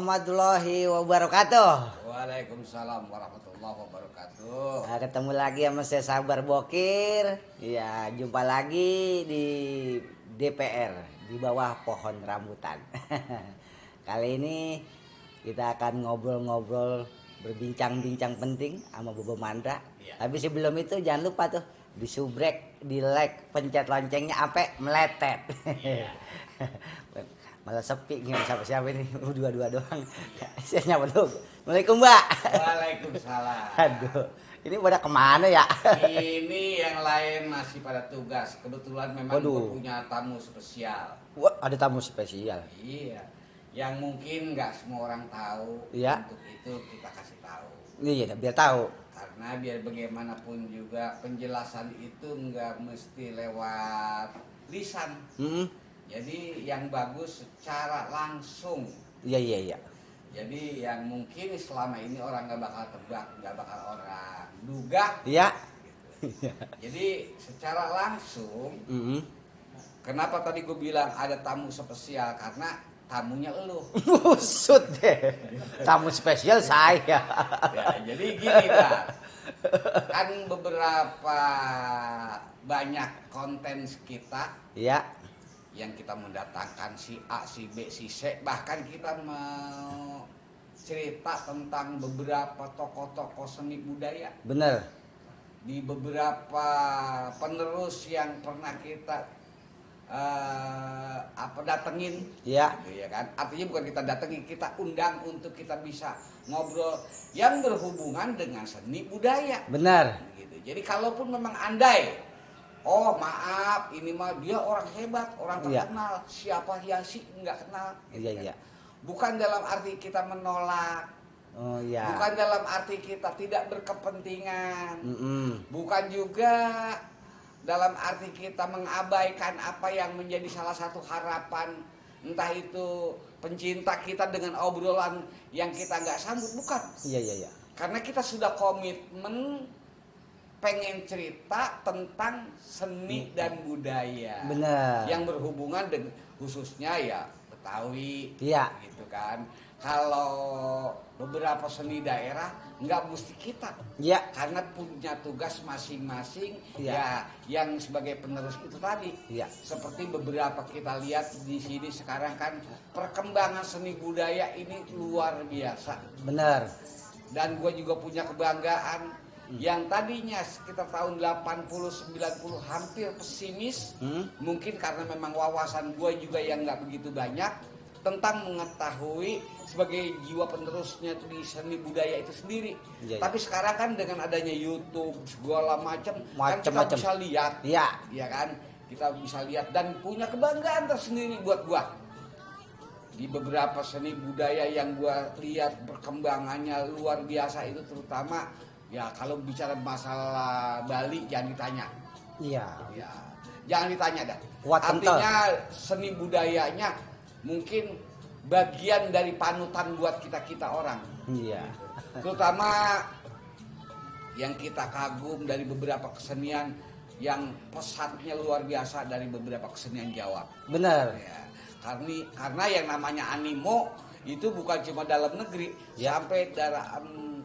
warahmatullahi wabarakatuh. Waalaikumsalam warahmatullahi wabarakatuh. Nah, ketemu lagi sama saya Sabar Bokir. Ya, jumpa lagi di DPR di bawah pohon rambutan. Kali ini kita akan ngobrol-ngobrol, berbincang-bincang penting sama Bobo Mandra. Iya. Tapi sebelum itu jangan lupa tuh disubrek, di like, pencet loncengnya sampai meletet. Iya. Malah sepi nggak siapa-siapa ini, dua-dua doang. Saya nyapa dulu. Assalamualaikum, Mbak. Waalaikumsalam. Aduh, ini pada kemana ya? Ini yang lain masih pada tugas. Kebetulan memang Waduh. gue punya tamu spesial. Wah, ada tamu spesial. Iya. Yang mungkin nggak semua orang tahu. Iya. Untuk itu kita kasih tahu. Iya, biar tahu. Karena biar bagaimanapun juga penjelasan itu nggak mesti lewat lisan. Jadi yang bagus secara langsung. Iya. Jadi yang mungkin selama ini orang nggak bakal tebak, nggak bakal orang duga. Iya. Gitu. Jadi secara langsung, kenapa tadi gue bilang ada tamu spesial? Karena tamunya elu. Busut deh. Tamu spesial saya. Ya, jadi gini Pak, kan beberapa banyak konten kita. Iya. Yang kita mendatangkan si A, si B, si C, bahkan kita mau cerita tentang beberapa tokoh-tokoh seni budaya Bener. di beberapa penerus yang pernah kita datengin. Iya. Gitu ya kan, artinya bukan kita datengin, kita undang untuk kita bisa ngobrol yang berhubungan dengan seni budaya. Bener. Gitu. Jadi kalaupun memang andai, oh maaf, ini mah dia orang hebat, orang terkenal. Iya. Siapa yang sih nggak kenal? Gitu Iya. kan. Bukan dalam arti kita menolak. Oh iya. Bukan dalam arti kita tidak berkepentingan. Bukan juga dalam arti kita mengabaikan apa yang menjadi salah satu harapan. Entah itu pencinta kita dengan obrolan yang kita nggak sanggup. Bukan. Iya. Karena kita sudah komitmen pengen cerita tentang seni dan budaya. Benar. Yang berhubungan dengan khususnya ya Betawi. Iya. Gitu kan. Kalau beberapa seni daerah nggak mesti kita. Iya. Karena punya tugas masing-masing. Iya. Ya yang sebagai penerus itu tadi. Iya. Seperti beberapa kita lihat di sini sekarang kan perkembangan seni budaya ini luar biasa. Benar. Dan gue juga punya kebanggaan. Yang tadinya sekitar tahun 80-90 hampir pesimis, mungkin karena memang wawasan gue juga yang nggak begitu banyak tentang mengetahui sebagai jiwa penerusnya itu di seni budaya itu sendiri. Iya. Tapi sekarang kan dengan adanya YouTube segala macam kan kita bisa lihat, iya kan, kita bisa lihat dan punya kebanggaan tersendiri buat gue. Di beberapa seni budaya yang gue lihat perkembangannya luar biasa itu, terutama ya kalau bicara masalah Bali jangan ditanya. Iya. Ya, jangan ditanya dah. Kuat artinya seni budayanya mungkin bagian dari panutan buat kita orang. Iya. Terutama yang kita kagum dari beberapa kesenian yang pesatnya luar biasa dari beberapa kesenian Jawa. Benar. Ya, karena yang namanya animo itu bukan cuma dalam negeri, sampai dalam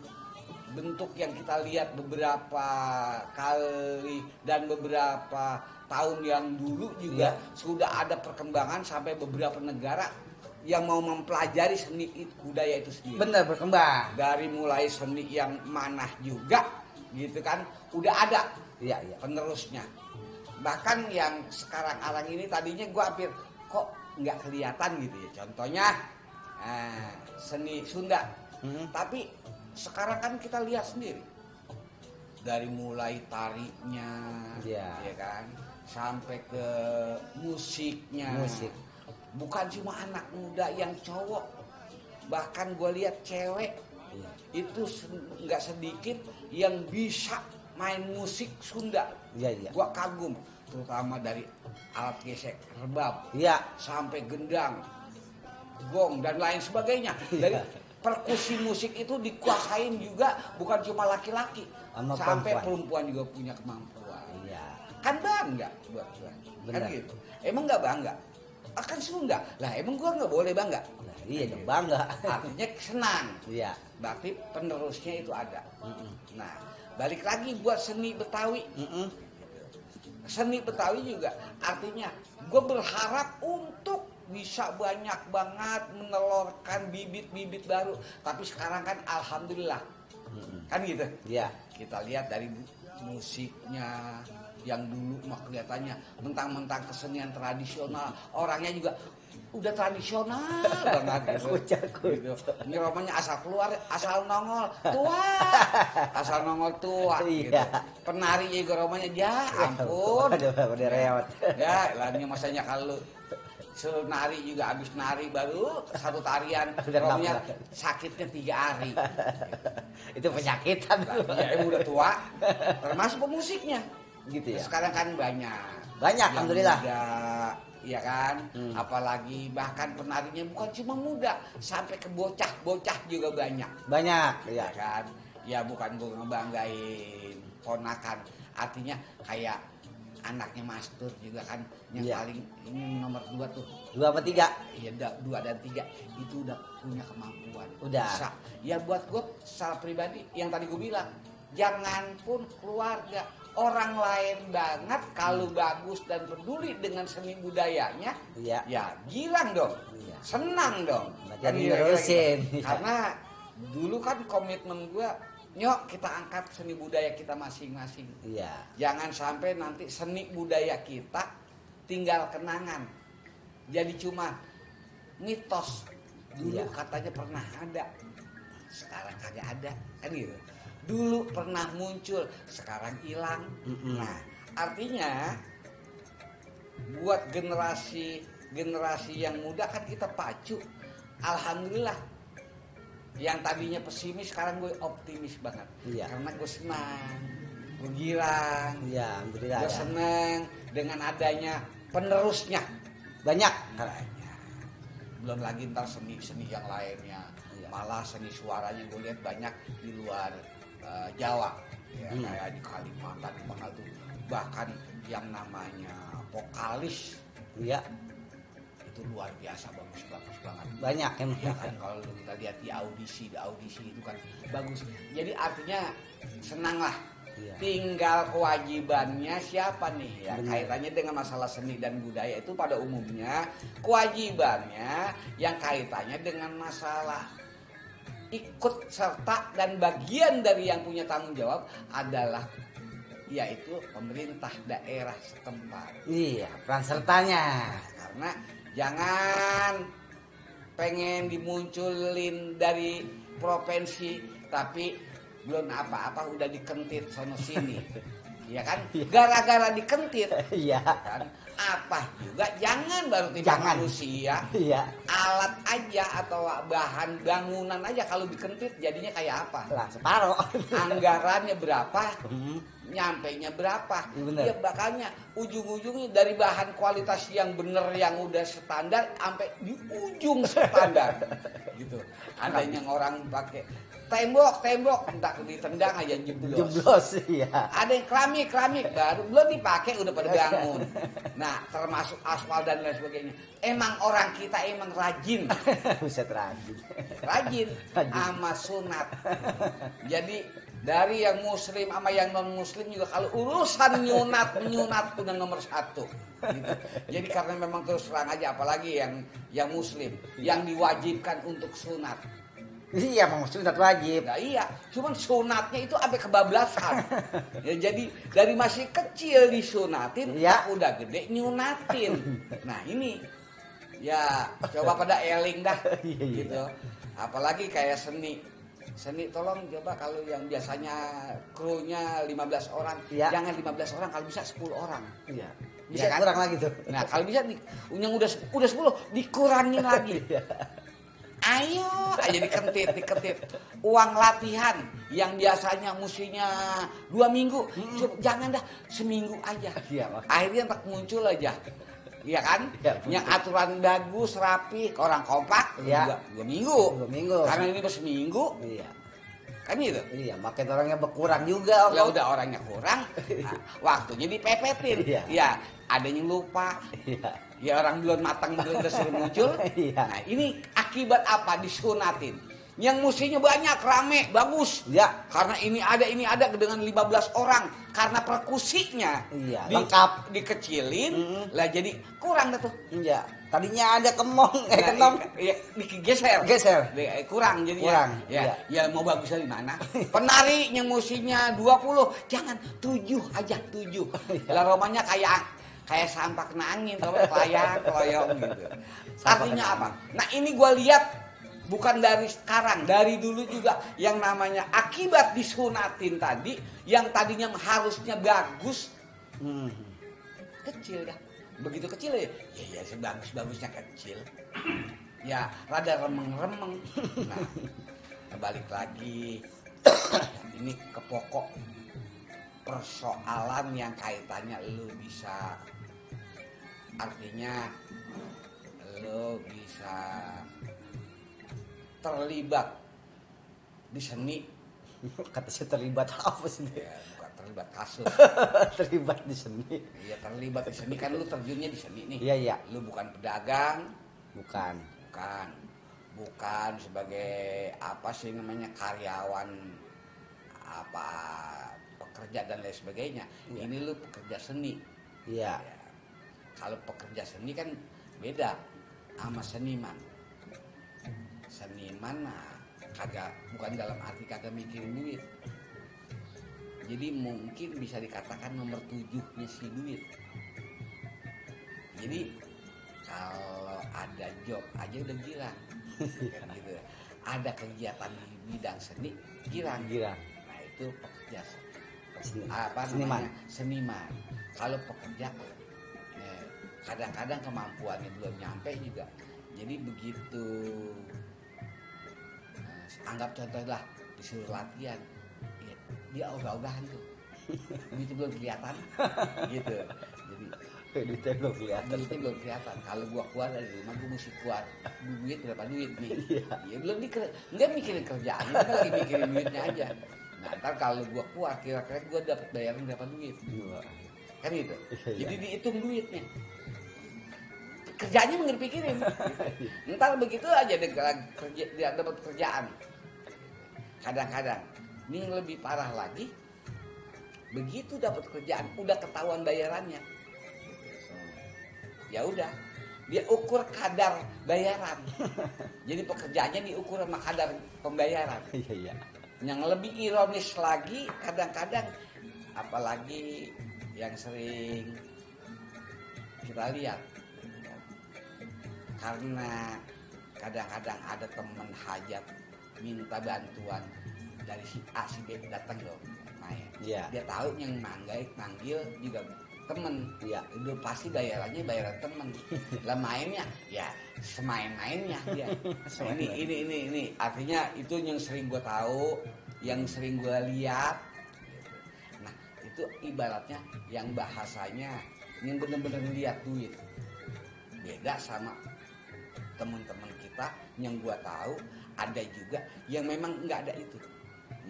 bentuk yang kita lihat beberapa kali dan beberapa tahun yang dulu juga sudah ada perkembangan sampai beberapa negara yang mau mempelajari seni budaya itu sendiri. Benar, berkembang. Dari mulai seni yang manah juga gitu kan udah ada penerusnya. Bahkan yang sekarang ini tadinya gua hampir kok nggak kelihatan gitu ya. Contohnya seni Sunda. Tapi sekarang kan kita lihat sendiri dari mulai tarinya, ya kan, sampai ke musiknya. Bukan cuma anak muda yang cowok, bahkan gue lihat cewek itu nggak sedikit yang bisa main musik Sunda. Gue kagum, terutama dari alat gesek rebab, sampai gendang, gong dan lain sebagainya. Dari perkusi musik itu dikuasain juga bukan cuma laki-laki, sampai perempuan juga punya kemampuan. Kan bangga buat gue. Kan gitu. Emang nggak bangga? akan Sunda. Lah emang gua nggak boleh bangga? Nah, iya dong, bangga. Artinya senang. Iya. Berarti penerusnya itu ada. Nah, balik lagi buat seni Betawi. Seni Betawi juga artinya gue berharap untuk bisa banyak banget menelurkan bibit-bibit baru. Tapi sekarang kan alhamdulillah kan gitu. Iya. Kita lihat dari musiknya yang dulu mah kelihatannya mentang-mentang kesenian tradisional, orangnya juga udah tradisional banget gitu. Ini romanya asal keluar, asal nongol tua, asal nongol tua gitu. Iya. Penari juga romanya ya ampun. Udah rewet. Ya, lainnya masanya kalau suruh nari juga habis nari baru satu tarian romanya sakitnya 3 hari. Itu penyakitan. Ya udah tua, termasuk pemusiknya. Gitu ya. Sekarang kan banyak. Banyak, alhamdulillah. Muda, ya kan? Apalagi bahkan penarinya bukan cuma muda, sampai ke bocah juga banyak. Banyak, Ya iya. kan? Ya bukan gue ngebanggain ponakan. Artinya kayak anaknya Mas Tur juga kan yang Iya. paling ini nomor 2 tuh. 2 apa 3? Iya 2 dan 3 itu udah punya kemampuan. Udah. Bisa. Ya buat gue secara pribadi yang tadi gue bilang, jangan pun keluarga, orang lain banget kalau bagus dan peduli dengan seni budayanya, Iya. ya girang dong, Iya. senang dong. Berarti Kan kira-kira diurusin. gitu. Karena dulu kan komitmen gue, nyok kita angkat seni budaya kita masing-masing. Iya. Jangan sampai nanti seni budaya kita tinggal kenangan. Jadi cuma mitos. Dulu Iya. katanya pernah ada. Sekarang kagak ada. Kan gitu. Dulu pernah muncul, sekarang hilang. Nah, artinya buat generasi yang muda kan kita pacu. Alhamdulillah. Yang tadinya pesimis sekarang gue optimis banget. Iya. Karena gue senang, gue girang, Iya, alhamdulillah. gue Ya. senang dengan adanya penerusnya. Banyak. Caranya. Belum lagi ntar seni-seni yang lainnya. Iya. Malah seni suaranya gue lihat banyak di luar Jawa. Ya, kayak di Kalimantan, di mana tuh. Bahkan yang namanya vokalis Iya. itu luar biasa bagus banget. Banyak emang. Ya kan kalau kita lihat di audisi itu kan bagus. Jadi artinya senang lah. Iya. Tinggal kewajibannya siapa nih ya, Benar. kaitannya dengan masalah seni dan budaya itu pada umumnya kewajibannya yang kaitannya dengan masalah ikut serta dan bagian dari yang punya tanggung jawab adalah yaitu pemerintah daerah setempat. Iya, peran sertanya. Karena jangan pengen dimunculin dari provinsi tapi belum apa-apa udah dikentit sono sini. Ya kan? Gara-gara dikentit Iya. kan apa juga jangan baru tiba Jangan. manusia. Iya. Alat aja atau bahan bangunan aja kalau dikentit jadinya kayak apa? Lah, separoh. Anggarannya berapa? Nyampainya berapa? Iya, bener. Ya makanya ujung-ujungnya dari bahan kualitas yang bener yang udah standar sampai di ujung standar gitu. Ada yang orang pakai tembok entah ditendang aja jeblos. Jeblos, iya. Ada yang keramik baru belum dipakai udah pada bangun. Nah, termasuk aspal dan lain sebagainya. Emang orang kita emang rajin. Buset rajin. Rajin sama sunat. Jadi dari yang muslim sama yang non muslim juga kalau urusan nyunat udah nomor 1 gitu. Jadi karena memang terus terang aja apalagi yang muslim yang diwajibkan untuk sunat. Iya, mau sunat wajib. Nah iya, cuman sunatnya itu sampai kebablasan. Ya, jadi dari masih kecil disunatin, Iya. udah gede nyunatin. Nah ini ya coba pada eling dah Iya. gitu. Apalagi kayak seni tolong coba kalau yang biasanya krunya 15 orang, Iya. jangan 15 orang, kalau bisa 10 orang. Iya. Ya Bisa kan? kurang lagi tuh. Nah kalau bisa yang udah 10 dikurangin lagi. Iya. Ayo aja dikentit. Uang latihan yang biasanya mestinya 2 minggu, jangan dah seminggu aja. Iya, Pak. Akhirnya tak muncul aja. Iya kan? Iya, Yang aturan bagus, rapi, orang kompak, Iya. 2 minggu. 2 minggu. Karena ini baru seminggu, Iya. Kan gitu. Iya, makin orangnya berkurang juga. Lah udah orangnya kurang, nah, waktunya dipepetin. Iya. Ya, ada yang lupa. Iya. Ya orang belum matang belum udah suruh muncul. Iya. Nah, ini akibat apa disunatin? Yang musinya banyak, rame, bagus. Ya. Karena ini ada dengan 15 orang. Karena perkusinya Iya, lengkap. dikecilin, lah jadi kurang dah tuh. Iya. Tadinya ada kemong, Nah, kenong. ya, digeser. Geser. Kurang jadi Kurang, ya. iya. Ya mau bagusnya di mana? Penari yang musinya 20, jangan 7 aja 7. Lah romanya kayak sampah kena angin, kelayang gitu. Artinya apa? Nah, ini gua lihat bukan dari sekarang, dari dulu juga yang namanya akibat disunatin tadi, yang tadinya harusnya bagus, kecil dah. Begitu kecil ya sebagus-bagusnya kecil. Ya rada remeng-remeng. Nah, balik lagi ini ke pokok persoalan yang kaitannya lu bisa, artinya lu bisa terlibat di seni. Kata saya terlibat apa sih? Ya, bukan terlibat kasus. Terlibat di seni. Iya, terlibat di seni kan lu terjunnya di seni nih. Iya, iya. Lu bukan pedagang, Bukan. bukan sebagai apa sih namanya karyawan, apa pekerja dan lain sebagainya. Iya. Ini lu pekerja seni. Iya. Ya. Kalau pekerja seni kan beda sama seniman. Seniman bukan dalam arti kagak mikirin duit. Jadi mungkin bisa dikatakan nomor 7-nya si duit. Jadi kalau ada job aja udah girang. Kan gitu. Ada kegiatan di bidang seni girang. Nah, itu pekerja Seniman. Seniman. Kalau pekerja kadang-kadang kemampuannya belum nyampe juga. Jadi begitu anggap contoh lah disuruh latihan, ya, dia ogah-ogahan tuh, duitnya belum kelihatan, gitu. Jadi Duitnya belum kelihatan. Kalau gua keluar dari rumah gua mesti keluar duit berapa duit nih. Iya. Ya belum nggak mikirin kerjaan, kita lagi mikirin duitnya aja. Nah, ntar kalau gua keluar kira-kira gua dapat bayaran berapa duit. Kan gitu. Iya. Jadi dihitung duitnya. Kerjanya nggak dipikirin. Ntar begitu aja dia dapat kerjaan. Kadang-kadang ini yang lebih parah lagi, begitu dapat kerjaan udah ketahuan bayarannya. Ya udah, dia ukur kadar bayaran. Jadi pekerjaannya diukur sama kadar pembayaran. Iya. Yang lebih ironis lagi, kadang-kadang apalagi yang sering kita lihat, karena kadang-kadang ada teman hajat minta bantuan dari si A si B datang loh main. Iya. Dia tahu yang manggil juga temen. Iya. Udah pasti bayarannya bayaran temen. Lah mainnya ya semain-mainnya dia. Nah, ini artinya itu yang sering gue tahu, yang sering gue lihat. Nah, itu ibaratnya yang bahasanya yang benar-benar lihat duit. Beda sama teman-teman kita yang gua tahu ada juga yang memang nggak ada itu.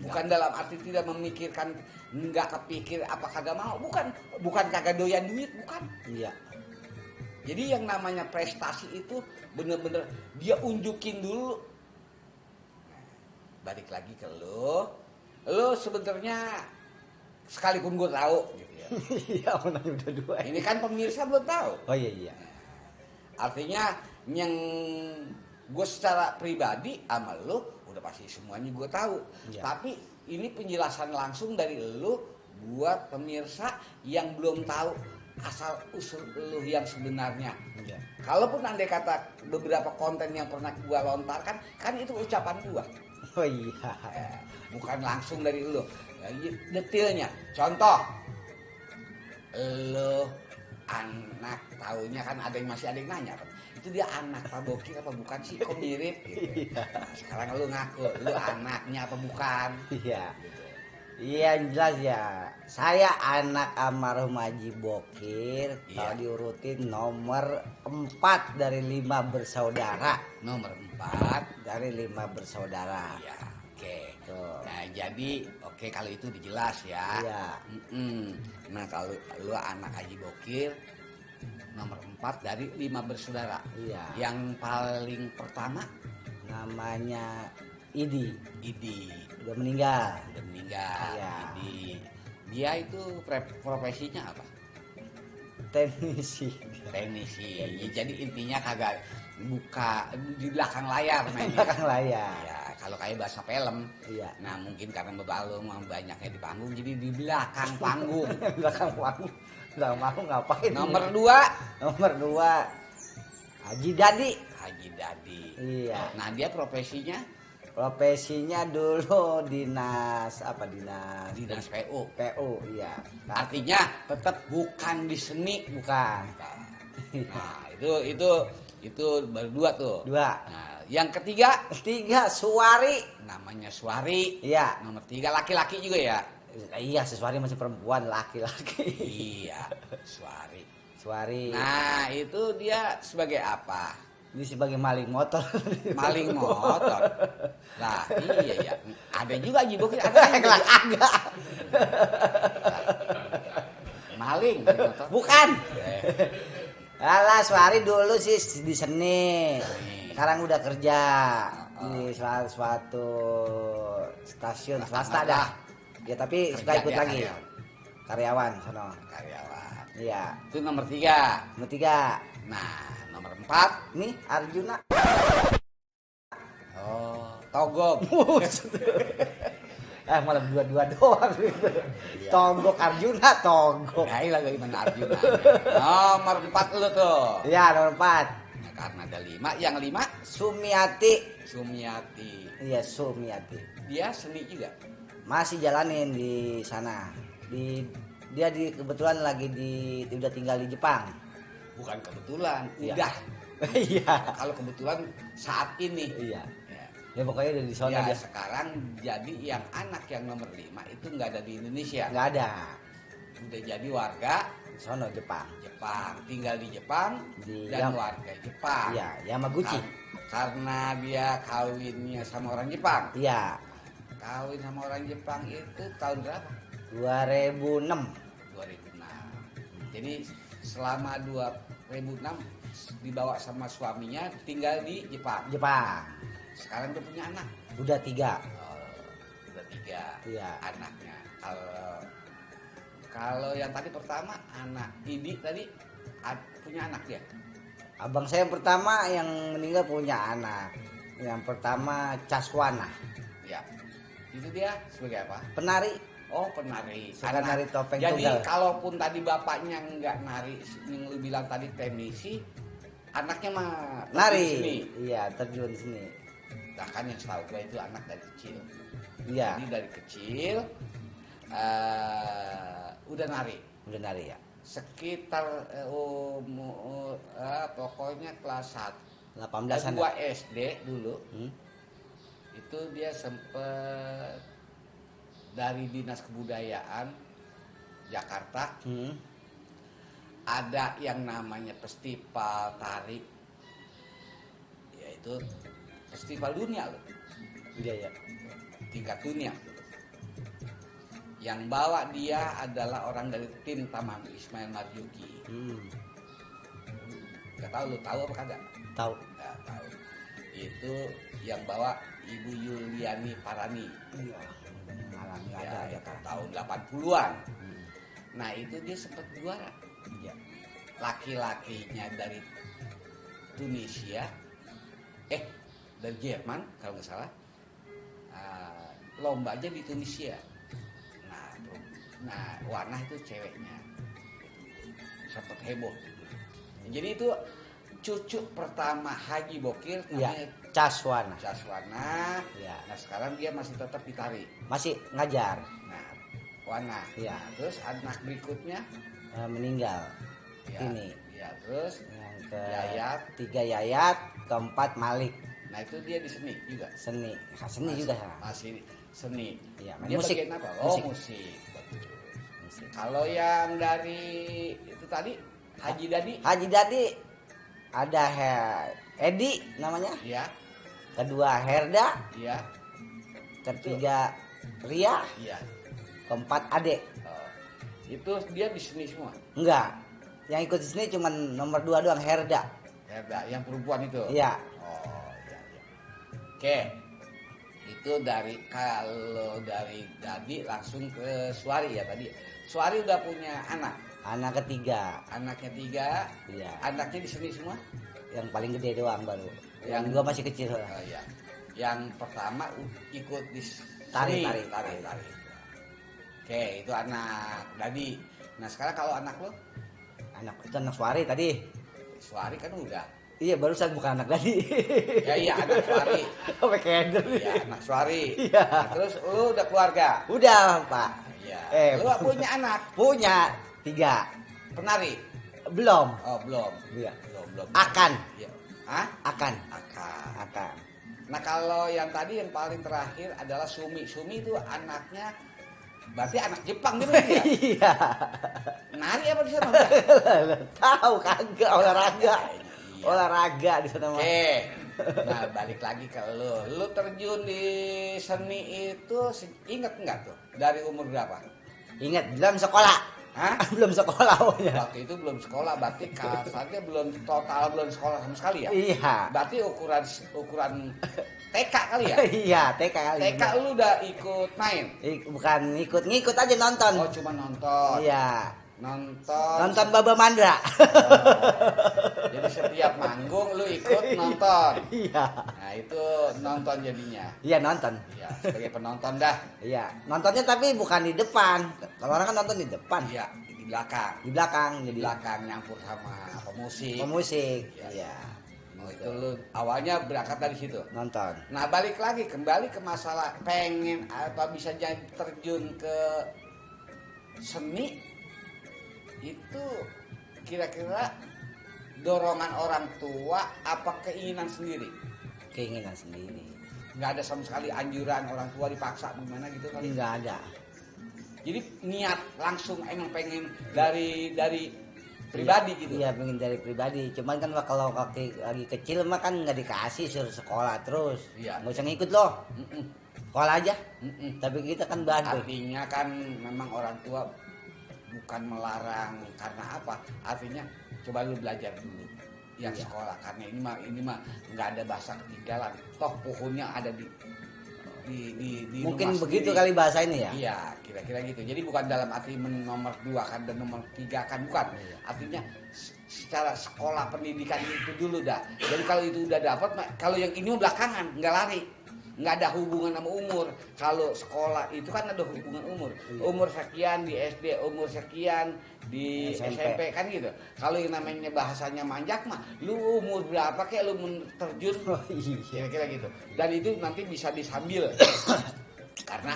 Bukan dalam arti tidak memikirkan, nggak kepikir apa kagak mau, bukan kagak doyan duit, bukan. Iya. Jadi yang namanya prestasi itu bener-bener dia unjukin dulu. Balik lagi ke lo sebenarnya sekalipun gue tahu gitu ya. Iya, menanya udah dua. Ini kan pemirsa belum tahu. Oh iya. Artinya yang gue secara pribadi sama lo udah pasti semuanya gue tahu. Ya. Tapi ini penjelasan langsung dari lo buat pemirsa yang belum tahu asal usul lo yang sebenarnya. Ya. Kalaupun andai kata beberapa konten yang pernah gue lontarkan, kan itu ucapan gue. Oh iya. Bukan langsung dari lo. Detailnya. Contoh, lo anak taunya kan masih ada yang nanya kan, itu dia anak Pak Bokir apa bukan sih, kok mirip gitu. Nah, sekarang lu ngaku lu anaknya apa bukan. Iya. Gitu. Iya, jelas ya. Saya anak almarhum Haji Bokir. Iya. Kalau diurutin nomor 4 dari 5 bersaudara. Nomor 4 dari 5 bersaudara. ya. Oke. betul. Nah, jadi oke kalau itu dijelas ya. Iya. Nah, kalau lu anak Haji Bokir nomor 4 dari 5 bersaudara. Iya. Yang paling pertama Namanya Idi, Idi. udah meninggal. Udah meninggal. Iya. Idi. Dia itu profesinya apa? Teknisi. Teknisi. Ya, jadi intinya kagak buka di belakang layar mainnya. Belakang layar. Ya, kalau kayak bahasa film. Iya. Nah, mungkin karena bebalung banyaknya di panggung jadi di belakang panggung. Belakang panggung. Nggak mau ngapain. Nomor 2 Nomor 2 Haji Dadi. Haji Dadi. Iya. Nah, dia profesinya Profesinya dulu dinas dinas PU. PU, iya. Artinya tetap bukan di seni. Bukan. Nah, itu baru 2 tuh. 2. Nah, yang ketiga 3 Suwari. namanya Suwari. Iya. Nomor 3 laki-laki juga ya. Iya, Suwari masih perempuan, laki-laki. Iya, Suwari. Suwari. Nah, itu dia sebagai apa? Ini sebagai maling motor. Maling motor. Lah, iya ya. Ada juga Haji Bokir, ada yang jadi Agak. maling motor. Bukan. Alah, Suwari dulu sih di seni. Sekarang udah kerja di suatu stasiun swasta dah. Ya, tapi suka ikut dia lagi. Karyawan sono. Karyawan. Iya. Itu nomor 3. Nomor 3. Nah, nomor 4. Nih Arjuna. Oh, Togog. Malah dua-dua doang. Tonggok Arjuna, tonggok. Nah, ini bagaimana Arjuna. Nomor 4 lu tuh. Iya, nomor 4. Nah, karena ada 5, yang 5 Sumiati. Sumiati. Iya, Sumiati. Dia seni juga. Masih jalanin di sana. Dia kebetulan lagi udah tinggal di Jepang. Bukan kebetulan, Iya. udah. Iya. Kalau kebetulan saat ini. Iya. Ya. Ya pokoknya udah di sana Ya, dia. sekarang jadi yang anak yang nomor 5 itu nggak ada di Indonesia. Nggak ada. Udah jadi warga Di sono Jepang. Jepang, tinggal di Jepang Yang- dan warga Jepang. Iya, Yamaguchi. Karena dia kawinnya sama orang Jepang. Iya. Kawin sama orang Jepang itu tahun berapa? 2006. 2006. Jadi selama 2006 dibawa sama suaminya tinggal di Jepang. Jepang. Sekarang udah punya anak. Udah 3. Udah 3 Iya. anaknya. Kalau yang tadi pertama anak Idi tadi punya anak dia. Abang saya yang pertama yang meninggal punya anak. Yang pertama Caswana. Ya. Itu dia sebagai apa? Penari. Oh, penari. Suka nari topeng Jadi tunggal. kalaupun tadi bapaknya nggak nari, yang lu bilang tadi teknisi, anaknya mah Nari. seni. Iya, terjun sini. Bahkan yang setahu gue itu anak dari kecil. Iya. Jadi dari kecil udah nari. Udah nari ya. Sekitar pokoknya kelas 18-an. 2 SD dulu. Hmm? Itu dia sempet dari Dinas Kebudayaan Jakarta Hmm. ada yang namanya festival tari, yaitu festival dunia loh, Iya ya. tingkat dunia. Yang bawa dia adalah orang dari tim Taman Ismail Marzuki. Gak tahu lu tahu apa kagak? Tahu. Gak tahu. Itu yang bawa Ibu Yuliani Parani. Iya. Malang nggak Ya, ada itu kan. tahun 80-an. Nah, itu dia sempat juara. Iya. Laki-lakinya dari Tunisia, dari Jerman kalau nggak salah, lombanya di Tunisia. Nah, warna itu ceweknya, sempat heboh. Jadi itu cucu pertama Haji Bokir Iya. namanya Caswana. Caswana. Iya. Nah, sekarang dia masih tetap ditari. Masih ngajar. Nah, Wana. Iya. Nah, terus anak berikutnya Meninggal. ya, Ini. ya, terus Yang ke Yayat. 3 Yayat, keempat Malik. Nah, itu dia di seni juga. Seni. Seni juga sana. Masih seni. Iya, main Dia musik. bagian apa? Oh, Musik. musik. Betul. Musik. Kalau yang dari itu tadi Haji Dadi, Haji Dadi ada Edi namanya. ya, Kedua Herda, ya, ketiga Ria, Iya. keempat Ade. Oh. Itu dia di seni semua. Enggak. Yang ikut di sini cuma nomor 2 doang, Herda. Herda, yang perempuan itu. Iya. Oh, iya iya. Oke. Itu kalau dari Dadi langsung ke Suari ya tadi. Suari udah punya anak. Anak ketiga. Anaknya 3. Iya. Anaknya di seni semua. Yang paling gede doang baru. Yang Yang- 2 masih kecil. Oh iya. Yang pertama ikut di Tari. tari. Oke, itu anak Dadi. Nah, sekarang kalau anak lo, Anak itu anak Suari tadi. Suari kan udah. Iya, barusan bukan anak tadi. Ya iya, anak Suari. Sampai keder. Iya, anak Suari. Iya. Nah, terus lu udah keluarga. Udah, Pak. Iya. Lu punya anak Punya 3. penari? Belum. Oh, belum. Iya. Belum. Akan. Iya. Hah? Akan. Akan. Nah, kalau yang tadi yang paling terakhir adalah Sumi. Sumi itu anaknya berarti anak Jepang gitu ya? Iya. Nari apa di sana? Tahu kagak olahraga. Iya. Olahraga di sana mah. Oke. Nah, balik lagi ke lu. Lu terjun di seni itu inget nggak tuh? Dari umur berapa? Ingat, belum sekolah. Hah? Belum sekolah pokoknya. Waktu itu belum sekolah, berarti kasarnya belum sekolah sama sekali ya? Iya. Berarti ukuran TK kali ya? Iya, TK kali. TK lu udah ikut main? Bukan ikut, ngikut aja nonton. Oh, cuma nonton. Iya. Nonton Baba Mandra. jadi setiap manggung lu ikut nonton. Iya. Nah, itu nonton jadinya. Iya, nonton. Ya, sebagai penonton dah. Iya, nontonnya tapi bukan di depan. Kalau orang kan nonton di depan. Iya, di belakang. Di belakang Di jadi belakang nyampur sama pemusik. pemusik. Iya. Iya. Nah, itu lu awalnya berangkat dari situ. Nonton. Nah, balik lagi kembali ke masalah pengen apa bisa jadi terjun ke seni itu kira-kira dorongan orang tua apa keinginan sendiri? Keinginan sendiri. Nggak ada sama sekali anjuran orang tua dipaksa gimana gitu kali. Enggak ada. Jadi niat langsung emang pengen dari pribadi gitu. Iya, pengen dari pribadi. Cuman kan kalau kaki lagi kecil mah kan nggak dikasih suruh sekolah terus. Iya. Nggak usah ngikut loh. Mm-mm, Sekolah aja. mm-mm. Tapi kita kan bantu. Artinya kan memang orang tua bukan melarang karena apa? Artinya coba lu belajar dulu yang Iya. sekolah karena ini mah nggak ada bahasa ketinggalan. Toh pohonnya ada di Mungkin rumah begitu sendiri. kali bahasa ini ya. Iya, kira-kira gitu. Jadi bukan dalam arti nomor 2 kan dan nomor 3 kan bukan. Iya. Artinya secara sekolah pendidikan itu dulu dah. Jadi kalau itu udah dapat, kalau yang ini mah belakangan, nggak lari. Nggak ada hubungan sama umur. Kalau sekolah itu kan ada hubungan umur. Iya. Umur sekian di SD, umur sekian di SMP, kan gitu. Kalau yang namanya bahasanya manjak mah, lu umur berapa kayak lu terjun Oh iya. kira-kira gitu. Dan itu nanti bisa disambil karena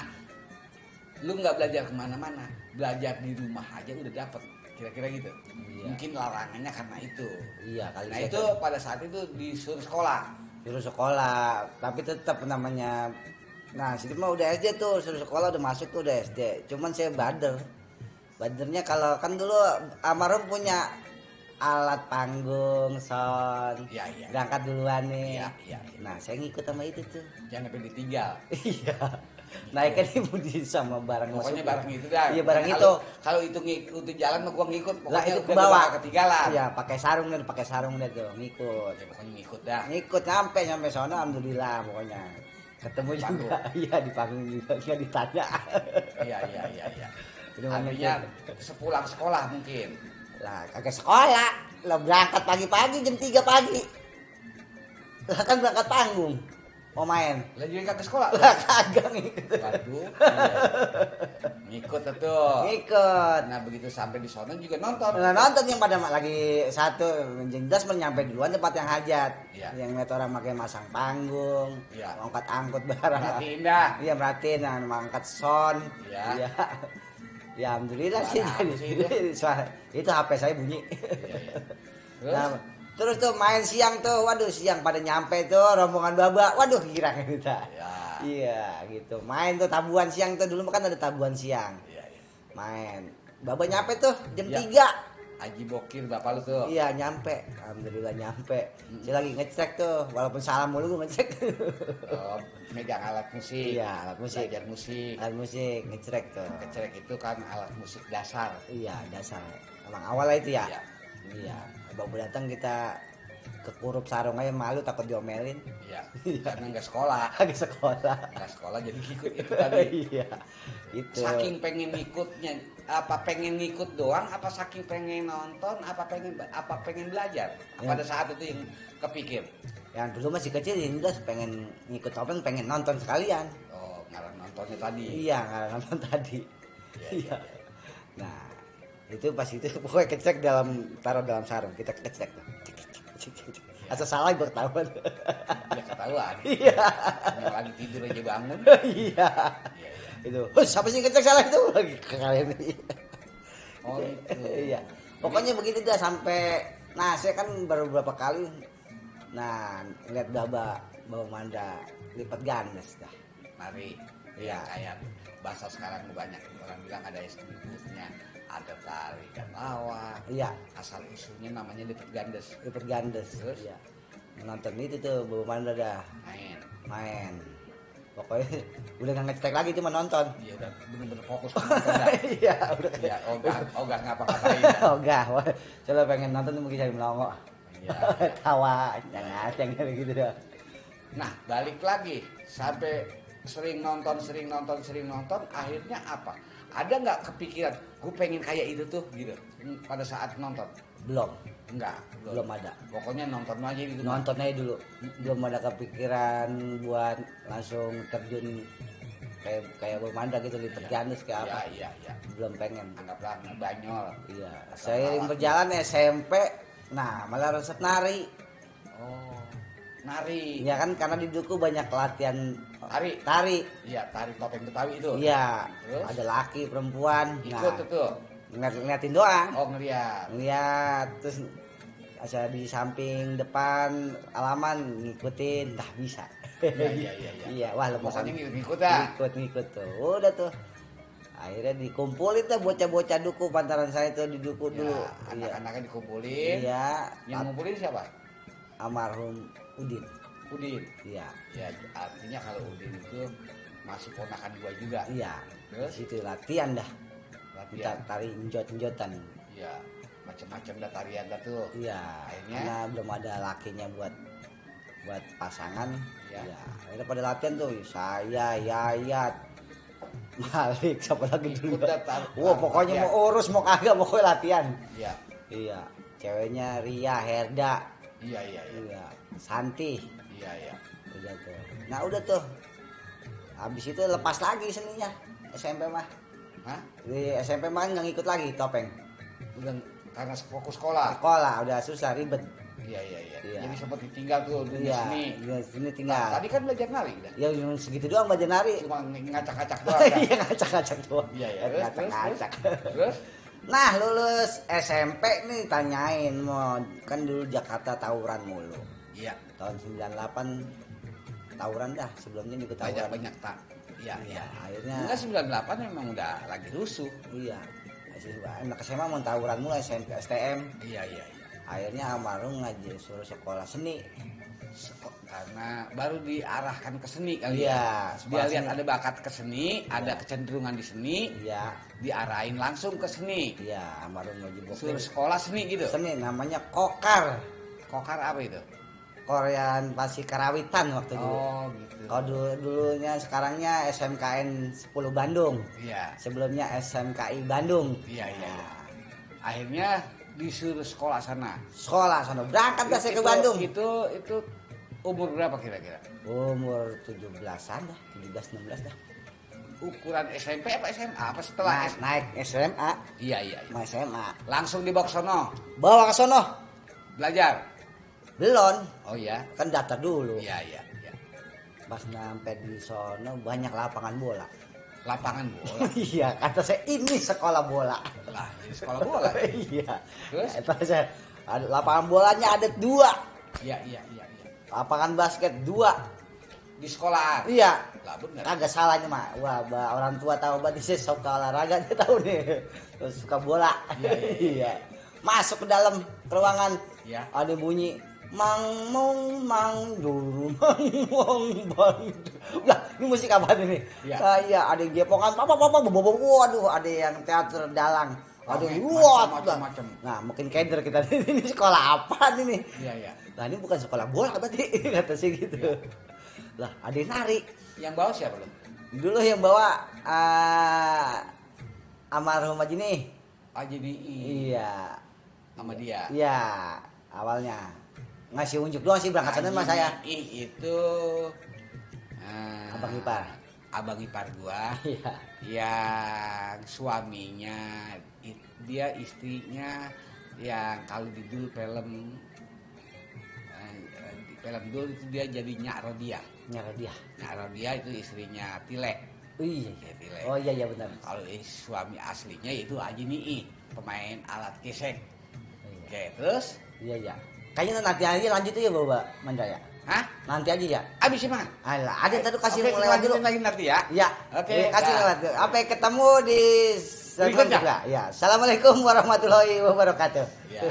lu nggak belajar kemana-mana, belajar di rumah aja udah dapet, kira-kira gitu. Iya. Mungkin larangannya karena itu. Iya kali. Nah saya itu pada saat itu disuruh sekolah. suruh sekolah, tapi tetap namanya. Nah, situ mah udah SD tuh, suruh sekolah udah masuk tuh udah SD. Cuman saya badernya kalau kan dulu almarhum punya alat panggung, sound, Iya, iya. berangkat duluan nih. Iya, iya. Nah, saya ngikut sama itu tuh. Jangan sampai ditinggal. Iya. Naiknya di sama barang Pokoknya masuk. barang itu dah. Iya, barang Pokoknya itu. Kalau itu ngikutin jalan mah gua ngikut. Lah Pokoknya itu ke udah bawah. bakal ketinggalan. Iya, pakai sarung deh tuh, ngikut. Ya, pokoknya ngikut dah. Ngikut sampai sono alhamdulillah pokoknya. Ketemu Panggung. juga. Iya, di panggung juga enggak ditanya. Iya. Udah mana Artinya sepulang sekolah mungkin. Lah, kagak sekolah. Lah berangkat pagi-pagi jam 3 pagi. Lah kan berangkat panggung. Mau main. Lah jadi kagak sekolah. Lah kagak ngikut. Waduh. Iya. Ngikut tuh. Ngikut. Nah begitu sampai di sana juga nonton. Nah, nonton yang pada lagi satu menjengdas menyampe duluan tempat yang hajat. Iya. Yang ngeliat orang pakai masang panggung, Iya. angkut barang. Berarti indah. Iya, merhatiin angkat sound. Iya. Ya alhamdulillah sih. Suara apa sih itu? Itu HP saya bunyi. Iya. Terus Nah, terus tuh main siang tuh, waduh siang pada nyampe tuh rombongan baba, waduh girang gitu. ya. Iya gitu, main tuh tabuhan siang tuh dulu kan ada tabuhan siang, Iya. main. Baba nyampe tuh jam Iya. 3 Haji Bokir bapak lu tuh. Iya nyampe, alhamdulillah nyampe. Saya lagi ngecek tuh, walaupun salam mulu gue ngecek. Oh, megang alat musik. Iya, alat musik. Belajar musik. Alat musik ngecek tuh. Kecerek itu kan alat musik dasar. Iya dasar. Emang awalnya itu ya. Iya. Iya. Baru datang kita kekurup sarung aja malu takut diomelin. Iya. Karena nggak sekolah. Lagi sekolah. Nggak sekolah jadi ikut itu tadi. Iya. Itu. Saking pengen ngikutnya, apa pengen ngikut doang, apa saking pengen nonton, apa pengen belajar. Ya. Pada saat itu yang kepikir. Yang dulu masih kecil ya udah pengen ngikut topeng, pengen nonton sekalian. Oh, ngarang nontonnya tadi. Iya, nggak nonton tadi. Iya, Iya. iya. Nah, itu pas itu pokoknya kecek taruh dalam sarung, kita kecek tuh. Asal salah bertahuan. Ya ketahuan. Iya. Yang lagi tidur aja bangun. Iya. Iya, iya. Itu. Siapa sih kecek salah itu lagi kalian ini. Oh, itu. Iya. Pokoknya begitu dah sampai saya kan baru beberapa kali lihat bawa Manda lipat gandes dah. Mari. Iya. Ya, kayak bahasa sekarang banyak orang bilang ada istilahnya, ada tari dan lawak. Iya, Asal usulnya namanya lipat gandes. lipat gandes. Terus? Iya. Nonton itu tuh bawa Manda dah main. Pokoknya udah nggak ngecek lagi cuma nonton. Dia udah bener-bener fokus nonton dah. Iya, udah. Ya, ogah ngapa-ngapain. Oh enggak, coba pengen nonton mungkin cari melongo. Iya. Tawa, jangan gitu dah. Nah, balik lagi sampai sering nonton, akhirnya apa? Ada nggak kepikiran, gue pengen kayak itu tuh gitu pada saat nonton? Belum Enggak, ada. Pokoknya nonton aja gitu. Nonton aja dulu. Belum ada kepikiran buat langsung terjun kayak bermanda gitu lipat gandes kayak apa. Iya. Belum pengen. Anggaplah ngebanyol. Iya. Seiring berjalan SMP, malah resep nari. Oh, nari. Ya kan karena di Duku banyak latihan tari. Iya, tari topeng Betawi itu. Iya. Terus? Ada laki, perempuan. Ikut tuh. Ngeliatin doang. Oh, ngeliat. Ngeliat terus asal di samping depan alaman ngikutin bisa. Iya. Iya, wah lepas Pokoknya ngikut dah. ngikut tuh. Udah tuh. Akhirnya dikumpulin tuh bocah-bocah Duku pantaran saya tuh di Duku dulu. Ya, anak-anaknya dikumpulin. Iya. Yang ngumpulin siapa? Almarhum Udin. Iya. Ya, artinya kalau Udin itu masih ponakan gua juga. Iya. Terus? Di situ latihan dah. Kita Latihan. tari njot-njotan. Iya, macam-macam dah tarian dah tuh. Iya. Akhirnya? Karena belum ada lakinya buat pasangan. Iya. Ya. Akhirnya pada latihan tuh saya, Yayat, Malik, siapa lagi dulu. Ikut dah Wah, pokoknya latihan. mau urus mau kagak pokoknya latihan. Iya. Iya. Ceweknya Ria, Herda. Iya. Iya. Santi. Iya. Udah tuh. Nah, udah tuh. Habis itu lepas lagi seninya. SMP mah. Hah? Di SMP mah nggak ngikut lagi topeng. Udah karena fokus sekolah. Sekolah udah susah ribet. Iya. Iya. Jadi sempat ditinggal tuh dunia seni. Iya, sini Nah, tinggal. tadi kan belajar nari udah. Ya segitu doang belajar nari. Cuma ngacak-ngacak doang kan. Iya ngacak-ngacak doang. Iya. Ngacak-ngacak. Terus? Nah lulus SMP nih tanyain mau kan dulu Jakarta tawuran mulu. Iya. Tahun 98 tawuran dah sebelumnya juga tawuran. Banyak tak. Iya. Akhirnya Enggak 98 memang udah lagi rusuh. iya. Anak SMA mau tawuran mulai SMP STM. Iya. Akhirnya almarhum suruh sekolah seni. Karena baru diarahkan ke seni kali Iya, ya. sekolah Dia lihat seni. ada bakat ke seni, ada kecenderungan di seni, Iya. diarahin langsung ke seni. Iya, almarhum Haji Bokir. Suruh sekolah seni gitu. Seni namanya Kokar. Kokar apa itu? Korean Pasi Karawitan waktu dulu. Oh, gitu. Kalau dulunya sekarangnya SMKN 10 Bandung. Iya. Sebelumnya SMKI Bandung. Iya. Akhirnya disuruh sekolah sana. Sekolah sana berangkat dah saya ke Bandung. Itu umur berapa kira-kira? Umur 17-an dah, 17-16 dah. Ukuran SMP apa SMA? Apa setelah Naik SMA, Iya. mau SMA. Langsung dibawa ke sono Bawa ke sono. belajar. Belum, Oh iya. kan daftar dulu. Iya. Pas nyampe di sono banyak lapangan bola. Lapangan bola. Iya, kata saya ini sekolah bola. Lah, ini sekolah bola. Iya. Terus? Kata saya ada lapangan bolanya ada 2. Iya. Lapangan basket 2. Di sekolah. Iya. Lah bener. Kagak salahnya mah. Wah, orang tua tahu berarti saya suka olahraga dia tahu nih. Terus suka bola. Iya. Iya. masuk ke dalam ruangan. Ya. Ada bunyi mang dulu mang bang. Lah, ini musik apa ini? Ya. Kayak ada yang jepongan, waduh, ada yang teater dalang. Ada yang macam-macam. Nah, mungkin keder kita ini sekolah apa ini? Iya, iya. Nah, ini bukan sekolah bola berarti kata sih gitu. Ya. Lah, ada yang nari. Yang bawa siapa lo? Dulu yang bawa almarhum Haji nih. Jadi Iya. sama dia. Iya, awalnya ngasih unjuk doang sih berangkat sana sama saya. Itu Abang ipar. Abang ipar gua. Iya. Yang suaminya dia istrinya yang kalau di dulu film dulu itu dia jadi Nyak Rodia. Nyak Rodia itu istrinya Tile. Iya. Ya, Tile. Oh iya benar. Kalau suami aslinya itu Haji Nii, pemain alat kesek. Oke, terus? Iya. Kayaknya nanti aja lanjut ya Bapak Mandra ya. Hah? Nanti aja ya. Abis mana? Alah, ada tadi kasih Oke, lewat dulu. lanjutin lagi nanti ya. Iya. Oke, kasih dah. lewat. Sampai ketemu di Berikutnya. Ya. Assalamualaikum warahmatullahi wabarakatuh. Ya.